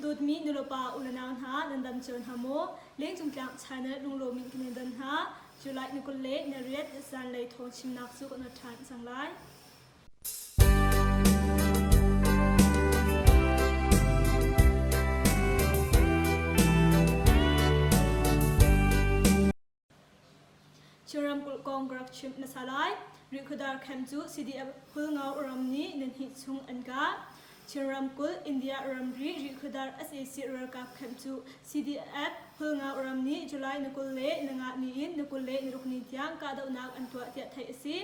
Dawtmi nulepa ulenau hna nan dam cio hna maw? Lengcung tlang channel lunglawm in kan in don hna. July ni 28 zanlei thawng chimnak cu kan ṭhan cang lai. Chin ramkulh kong ka rak chimh hmasa lai. Rihkhawdar camp cu CDF Hulngau ram nih nihnih chung an kah. Chin ramkulh India ramri Rihkhawdar sac ralkap camp cu CDF Hulngau ram nih July ni 25 ni in ni 26 ni tiang kahdohnak an tuah tiah theih a si.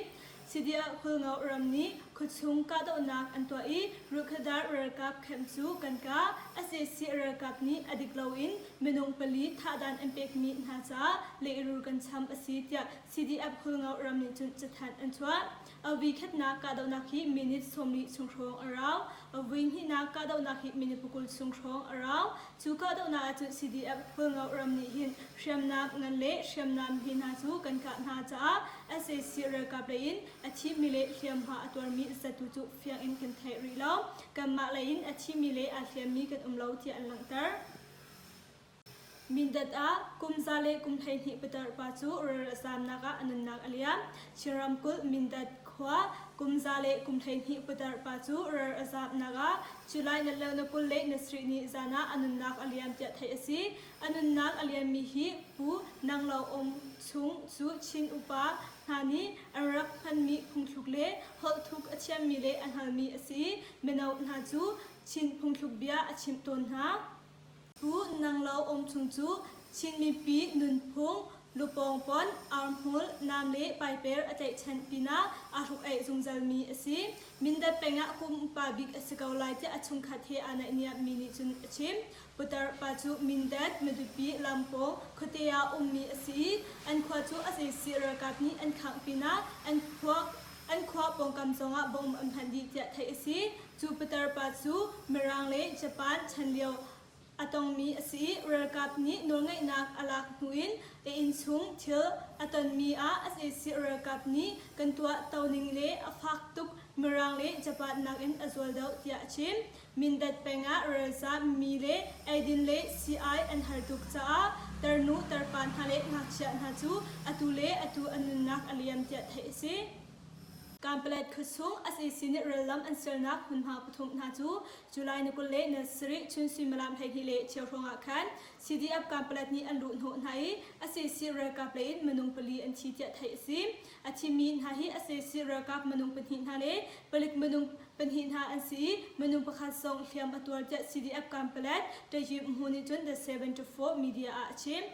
CDF Hulngau ram nih khuachung kahdohnak an tuah i Rihkhawdar ralkap camp cu kan kah. Sac ralkap nih a dik loin minung pali thahdan an pekmi hna caah lehrul kan cham a si tiah CDF Hulngau ram nih cun cathanh an chuah. A vui khatnak kahdohnak hi minute 40 chung hrawng a rau. A vui hnihnak kahdohnak hi minute 20 chung hrawng a rau. Cu kahdohnak ahcun CDF Hulngau ram nih hin hriamnam ngan le hriamnam hi hna cu kan kah hna caah sac ralkap lei in a thimi le hliamhma a tuarmi zatu cu fiang in kan theih rih lo. Kanmah lei in a thimi le aa hliammi kan um lo tiah an langhter. Mindat ah kum za le kum 12 patar pa cu ral a zaamnak ah a nunnak a liam. Chin ramkulh Mindat khua kum za le kum 12 patar pa cu ral a zaamnak ah July na le na 20 le na sarih ni zan ah a nunnak a liam tiah theih a si. A nunnak a liammi hi Pu Nang Lo Aung Chung cu Chin upa hna nih an rak hmanmi phungthluk le holhthuk a thiammi le a hngalmi a si i mino hna cu Chin phungthluk bia a chimh tawn hna. Pu Nang Lo Aung Chung cu Chin mipi nunphung, lupawngpon, arhmul, naam le paiper a tlaihchanh pinah aa hruk-aih zungzalmi a si. Mindat peng ah kum upa bik a si ko lai tiah a chungkhat he aa naihniammi nih cun a chim. Putar pa cu Mindat, Matupi, Lampawng khuate ah ummi a si i an khua cu a zeisih ralkap nih an khangh pinah an khua an khua pawngkam zongah bomb an hmanh dih tiah theih a si. Cu putar pa cu Mirang le Japan chan lio a tongmi a si i ralkap nih nawlngeihnak a lak hnu in a innchung thil a tonmi ah sac ralkap nih kan tuah to ning le a fak tuk Mirang le Japan nakin a zual deuh tiah a chim. Mindat peng ah ralzaam mi le eidin le sii-ai an har tuk caah tarnu tarpa hna le ngakchia hna cu atu le atu an nunnak a liam tiah theih a si. Kanpalet khuasung sac nih rallam an sialnak hmunhma pathum hna cu July ni 27 chun suimilam 12 le cheu hrawng ah khan CDF Kanpalet nih an luhhnawh hna i sac ralkap lei in minung pali an thi tiah theih a si. A thimi hna hi sac ralkap minung pahnih hna le palik minung pahnih hna an si i minung pakhat zong hliam a tuar tiah CDF Kanpalet Ṭaihim Hmu nih cun The 74 Media ah a chim.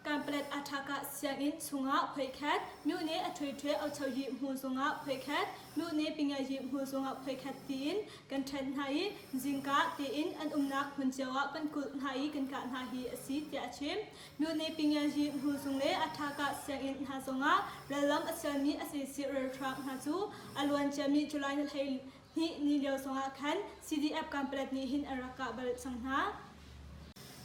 Kanpalet Aṭhaka sianginn chungah phoikhat, Myone a ṭhuiṭhui Ochoyi hmu zungah phoikhat, Myone Pingayi hmu zungah phoikhat tiin kan ṭhen hna i zingka tein an umnak hmun cio ah kan kulh hna i kan kah hna hi a si tiah a chim. Myone Pingayi hmu zung le Aṭhaka sianginn hna zongah rallam a sialmi sac ralhrang hna cu a luan ciami July ni 12 ni lio zongah khan CDF Kanpalet nih hin an rak kah bal cang hna.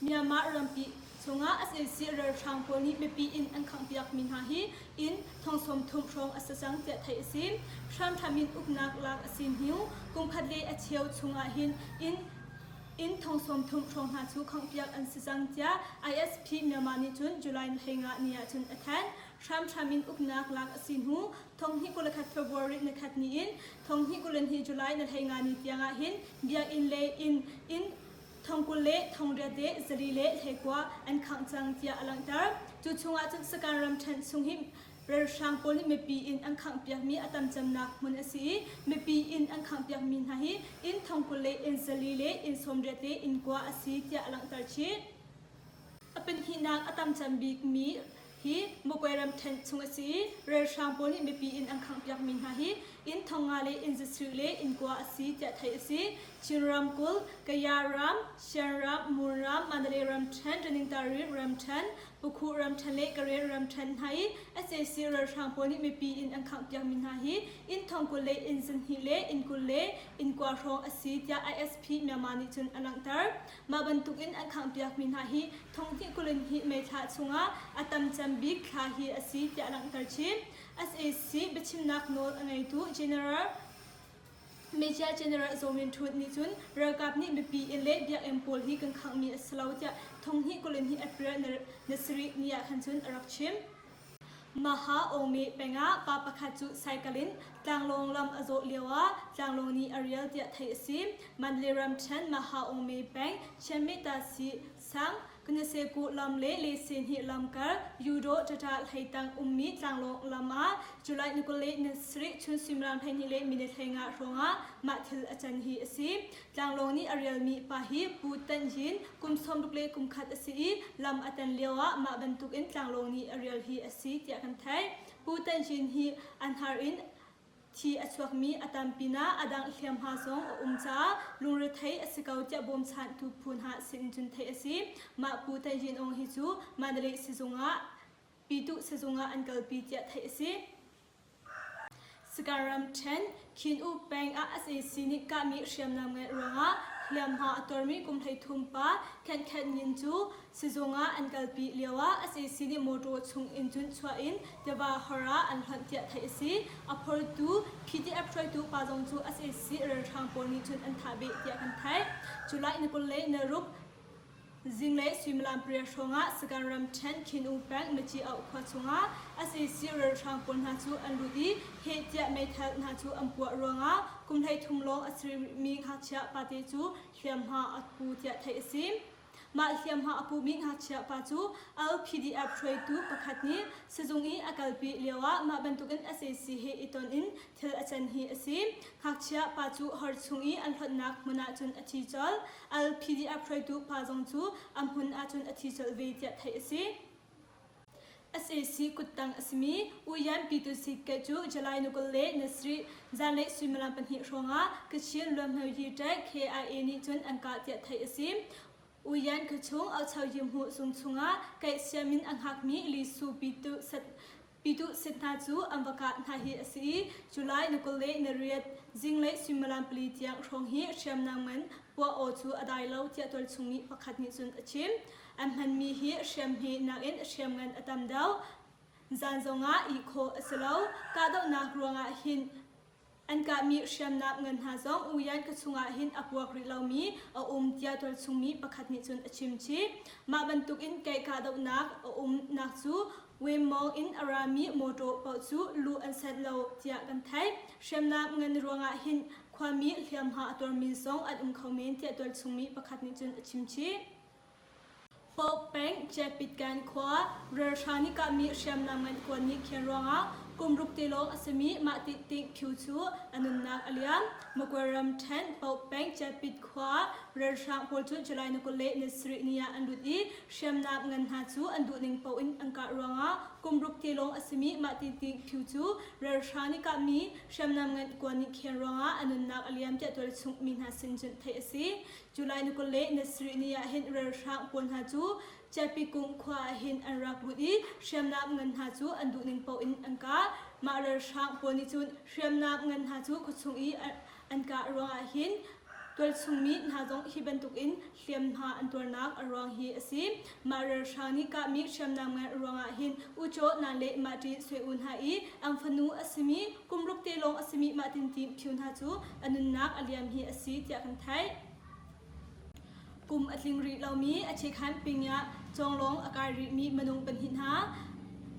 Myanmar rampi chungah sac ralhrang pawl nih mipi inn an khanghpiakmi hna hi inn thong 30 hrawng a si cang tiah theih a si. Hramhram in uknak lak a si hnu kum khat le a cheu chungah hin inn inn thong 30 hrawng hna cu khanghpiak an si cang tiah ISP Myanmar nih cun July 15 ni ah cun a thanh. Hramhram in uknak lak a si hnu thong hnih 21 February ni khat ni in thong hnih 22 July ni 15 ni tiangah hin biakinn le inn inn thong 20 le thong riat le zali le hleikua an khangh cang tiah a langhter. Cu chungah cun Sakan ramṭhen chung hi ralhrang pawl nih mipi inn an khanghpiakmi a tam cemnak hmun a si i mipi inn an khanghpiakmi hna hi inn thong 20 le inn zali le inn 80 le inn kua a si tiah a langhter chih. A pahnihnak a tam cem bikmi hi Magway ramṭhen chung a si i ralhrang pawl nih mipi inn an khanghpiakmi hna hi inn thong nga le inn zasarih le inn kua a si tiah theih a si. Chin ramkulh, Kaya ram, Shan ram, Mon ram, Mandalay ramṭhen, Tanintari ramṭhen, Pukhu ramṭhen le Karen ramṭhen hna i sac ralhrang pawl nih mipi inn an khanghpiakmi hna hi inn thong 20 le inn zahnih le inn 20 le inn kua hrawng a si tiah ISP Myanmar nih cun a langhter. Mah bantukin an khanghpiakmi hna hi thonghnih 22 May thla chungah a tam cem bik thla hi a si tiah a langhter chin. Sac biachimnak nawl a ngeitu General. Major General Zaw Min Htut nih cun ralkap nih mipi inn le biakinn pawl hi kan khanghmi a si lo tiah thonghnih 22 April ni sarih ni ah khan cun a rak chim. Maha Awngme pengah pa pakhat cu cycle in tlanglawng lam a zawh lioah tlanglawng nih a rial tiah theih a si. Mandalay ramṭhen Maha Awngme peng Chianmeta si sang Knaseku lam le Lesehnih lam kar Yudaw Tata hleitang ummi tlanglawng lam ah July ni 27 chun suimilam 12 le minute 15 hrawngah mah thil a can hi a si. Tlanglawng nih a rialmi pa hi Pu Tan Yin kum 60 le kum khat a si i lam a tan lioah mah bantukin tlanglawng nih a rial hi a si tiah kan theih. Pu Tan Yin hi a hnar in Thi a chuakmi a tam pinah a dang hliamhma zong a um caah lungrethei a si ko tiah bawmchantu phu hna sin cun theih a si. Mah Pu Tayin Aung hi cu Mandalay sizung ah Pyituh sizung ah an kalpi tiah theih a si. Sagaing ramṭhen Khin U peng ah sac nih kahmi hriamnam ngeih ruangah hliamhma a tuarmi kum 33 pa Khen Khen Nyin cu Sizung ah an kalpi lioah sac nih mawṭaw chung in cun chuah in tiva hor ah an hlonh tiah theih a si. A phortu PDF hruaitu pa zong cu sac ralhrang pawl nih cun an thah beh tiah kan theih. July ni 26 zinglei suimilam pariat hrawngah Sagaing ramṭhen Khin U peng Maci-auh khua chungah sac ralhrang pawl hna cu an lut i heh tiah meithal hna cu an puah ruangah kum 13 lawng a si rihmi ngakchia pate cu hliamhma a pu tiah theih a si. Mah hliamhma a pumi ngakchia pa cu LPDF hruaitu pakhat nih sizung i a kalpi lioah mah bantukin sac he i ton in thil a can hi a si. Ngakchia pa cu hor chung i an hlonhnak hmun ahcun a thi colh. LPDF hruaitu pa zong cu a hmun ahcun a thi colh ve tiah theih a si. Sac kuttang a simi U Yan Pyitusit ke cu July ni 20 le ni sarih zanlei suimilam pahnih hrawngah Kachin Luamhno-yi ṭaih KIA nih cun an kah tiah theih a si. U Yan khuachung Aucho-yi hmuh zung chungah kaih siam in a hngakmi Lisu Pyitusit hna cu an va kah hna hi a si i July ni 20 le ni riat zinglei suimilam pali tiang hrawng hi hriamnam ngan puah aw cu a dai lo tiah tualchung mi pakhat nih cun a chim. An hmanmi hi hriamhme nakin hriamngan a tam deuh. Zan zongah ih khawh a si lo. Kahdohnak ruangah hin an kahmi hriamnam ngan hna zong Uyan khua chungah hin a puak rih lomi a um tiah tualchungmi pakhat nih cun a chim chih. Mah bantukin keih kahdohnak a umnak cu Wemmawng in a rami mawṭaw paoh cu luh an sanh lo tiah kan theih. Hriamnam ngan ruangah hin khuami hliamhma a tuarmi zong an um kho men tiah tualchungmi pakhat nih cun a chim chih. Pauk peng Chiapitkan khua ralhrang nih kahmi hriamnam ngan kuan nih khen ruangah kum ruk te lawng a simi mah Ti Ting Phyu cu a nunnak a liam. Magwe ramṭhen Pauk peng Chiapit khua ralhrang pawl cu July ni 27 ni ah an lut i hriamnam ngan hna cu an duhning paoh in an kah ruangah kum ruk te lawng a simi mah Ti Ting Phyu cu ralhrang nih kahmi hriamnam ngan kuan nih khen ruangah a nunnak a liam tiah tualchung mi hna sin cun theih a si. July ni 27 ni ah hin ralhrang pawl hna cu Chiapikung khua ah hin an rak lut i hriamnam ngan hna cu an duhning paoh in an kah. Mah ralhrang pawl nih cun hriamnam ngan hna cu khuachung i an kah ruangah hin tualchungmi hna zong hi bantukin hliamhma an tuarnak a ruang hi a si. Mah ralhrang nih kahmi hriamnam ngan ruangah hin Ucaw Nan le Mah Ṭin Swe U hna i an fanu a simi kum ruk te lawng a simi Mah Tin Tin Phyu hna cu a nunnak a liam hi a si tiah kan theih. Kum a tling rih lomi a chekhan pingah cawnglawng a kai rihmi minung pahnih hna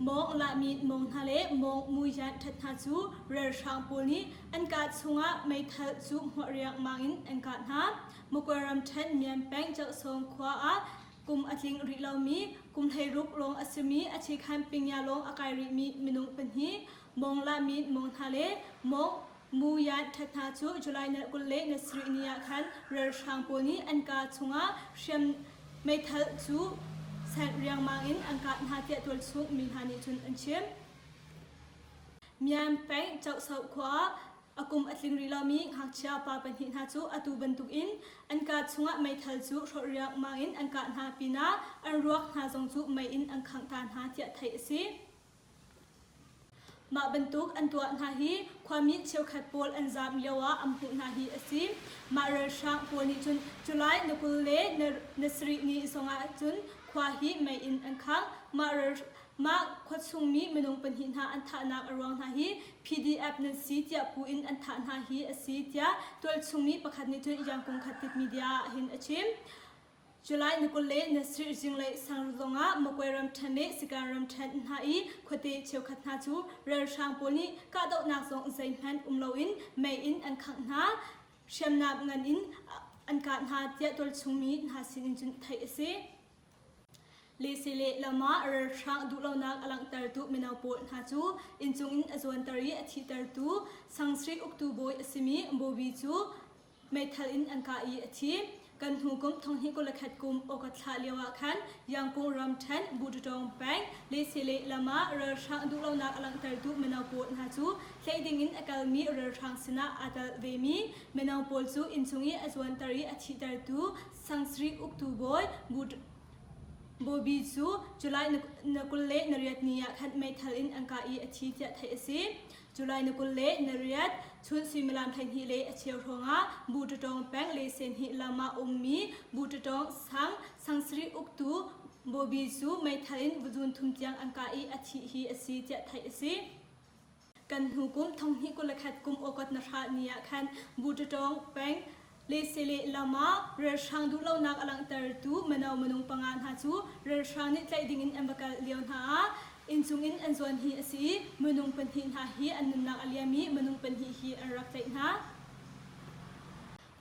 Mawng Lahmi Mawng hna le Mawng Muijan ṭhat hna cu ralhrang pawl nih an kaa chungah meithal cu hmuah riangmang in an kah hna. Magwe ramṭhen Mian peng Ceuhsawng khua ah kum a tling rih lomi kum 16 lawng a simi a chekhan pingya lawng a kai rihmi minung pahnih Mawng Lahmi Mawng hna le Mawng Mu Yan ṭhat hna cu July ni 27 ni ah khan ralhrang pawl nih an kaa chungah hriam meithal cu sanh riangmang in an kah hna tiah tualchung mi hna nih cun an chim. Myan peng Chohsoh khua ah a kum a tling rih lomi ngakchia pa pahnih hna cu atu bantukin an kaa chungah meithal cu hrawh riangmang in an kah hna pinah an ruak hna zong cu mei in an khangh ta hna tiah theih a si. Mah bantuk an tuah hna hi khuami cheukhat pawl an zaam lio ah an hmuh hna hi a si. Mah ralhrang pawl nih cun July ni 20 le ni sarih ni zongah cun khua hi mei in an khangh. Mah ral. Mah khuachungmi minung pahnih hna an thahnak a ruang hna hi PDF nan si tiah pu in an thah hna hi a si tiah tualchungmi pakhat nih cun Yangkung Khat Tit Media ah hin a chim. July ni 20 le ni sarih zinglei sang zongah Magway ramṭhen le Sikan ramṭhen hna i khuate cheukhat hna cu ralhrang pawl nih kahdohnak zong zeihmanh um loin mei in an khangh hna. Hriamnam ngan in an kah hna tiah tualchungmi hna sinin cun theih a si. Lese le lam ah ralhrang duhlonak a langhtertu mino pawl hna cu inncung in a zuanter i a thihtertu Sangsri uktu bawi a simi Bobi cu meithal in an kah i a thi. Kan hnu kum thonghnih 21 kum August thla lio ah khan Yangkung ramṭhen Butatawng peng Lese le lam ah ralhrang duhlonak a langhtertu mino pawl hna cu tlaih ding in a kalmi ralhrang sinah aa tel vemi mino pawl cu innchung i a zuanter i a thihtertu Sangsri uktu bawi Bobi cu July na 28 ni ah khan meithal in an kah i a thi tiah theih a si. July na 28 chun suimilam 12 le a cheu hrawngah Butatawng peng le Senhnih lam ah ummi Butatawng sang Sangsri uktu Bobi cu meithal in vuzun thum tiang an kah i a thih hi a si tiah theih a si. Kan hnu kum thonghnih 21 kum August na hra ni ah khan Butatawng peng Lese le lam ah ralhrang duhlonak a langhtertu mino minung panga hna cu ralhrang nih tlaih ding in an va kal lio hna ah inncung in an zuan hi a si i minung pahnih hna hi an nunnak a liam i minung pahnih hi an rak tlaih hna.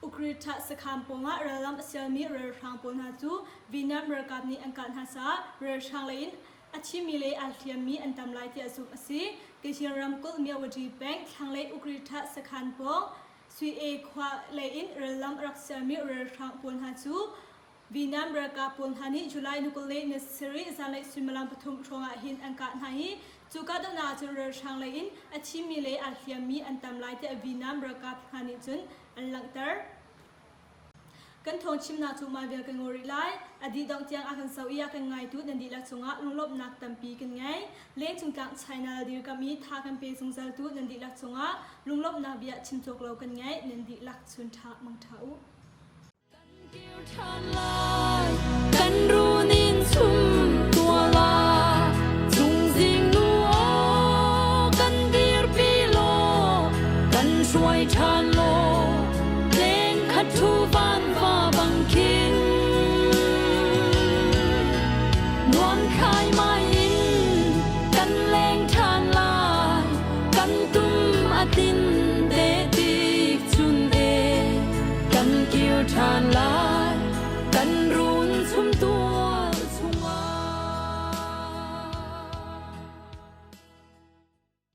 Ukriṭhah sakhan pawngah rallam a sialmi ralhrang pawl hna cu Vietnam ralkap nih an kah hna caah ralhrang lei in a thimi le aa hliammi an tam lai tiah zumh a si. Kachin ramkulh Myawaddy peng thlanglei Ukriṭhah sakhan pawng Sui-e khua lei in rallam a rak sialmi ralhrang pawl hna cu Vietnam ralkap pawl hna nih July ni 27 zanlei suimilam pathum hrawngah hin an kah hna i cu kahdohnak ahcun ralhrang lei in a thimi le aa hliammi an tam lai tiah Vietnam ralkap hna nih cun an langhter. Kan thawngchimnak cu mah vial kan ngol rih lai. A dih dongh tiang a kan zoh i a kan ngaitu nan dihlak cungah lunglawmhnak tampi kan ngei. Lengcung tlang China dirkamh i tha kan pe zungzaltu nan dihlak cungah lunglawmhnak bia chim cawk lo kan ngei. Nan dihlak chun ṭha mang ṭha u. Kan kir ṭhan lai, kan runin chum tua la, chungzing nu aw kan dirpi law, kan hruai ṭhan law, leng khat thu van va bang khin. Nuam khai mai in kan leng ṭhan lai, kan tum a tin te tik chun e, kan kir ṭhan lai.